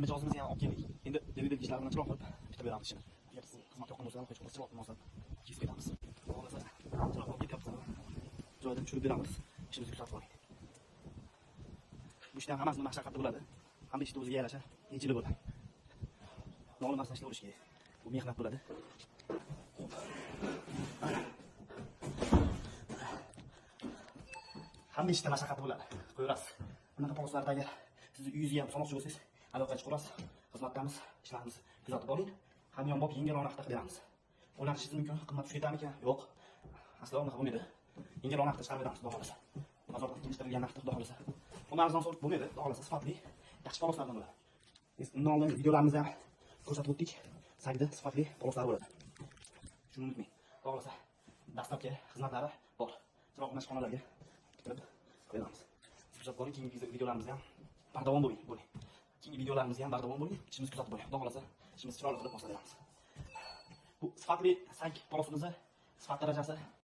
Mijozimizni ham olib keldik. Endi belgi-belgi bilan chiroq qilib bitirib beramiz ishini. Agar siz xizmat yoqqan bo'lsa, hech bo'lmasa chiroq qilmasa kesib ketamiz. Xudo xohlasa, chiroq olib ketyapmiz. Joyidan tushirib beramiz. Ishimizni kuzatib boring. Bu ishlar hammasini mashaqqatli bo'ladi. Hamma ishni o'ziga yarasha yechili bo'ladi. Nolimasdan ishlar bo'lishi kerak. Bu mehnat bo'ladi. Xo'p. Hamma ishda mashaqqat bo'ladi. Qo'yaverasiz. Bunaqa poloslarda agar siz uyingizga ham solmoqchi bo'lsangiz, aloqaga chiqaverasiz. Xizmatdamiz, ishlarimizni kuzatib boring. Hamyonbop yengilroq narxda qilib beramiz. O'ylanishingiz mumkin, qimmat tushib ketarmikan? Yo'q. Aslo unaqa bo'lmaydi. Yengilroq narxda chiqarib beramiz, xudo xohlasa. Bozorda kelishtirilgan narxda, xudo xohlasa. Uni arzon sotib bo'lmaydi, xudo xohlasa, sifatli, yaxshi poloslardan bo'ladi. Biz undan oldin videolarimizda ham ko'rsatib o'tdik. Sagda sifatli poloslar bo'ladi. Shuni unutmang. Xudo xohlasa, dastlabki xizmatlari bor. Chiroq xonalarga bitirib qo'yamiz. Kuzatib boring, keyingi videolarimizda ham bardavom bo'ling, bo'ling. Keyingi videolarimizga ham bardavom bo'ling, ishimizni kuzatib boring. Xudo xohlasa, ishimizni chiroyli qilib boshlab beramiz. Bu sifatli sag polosimizni sifat darajasi.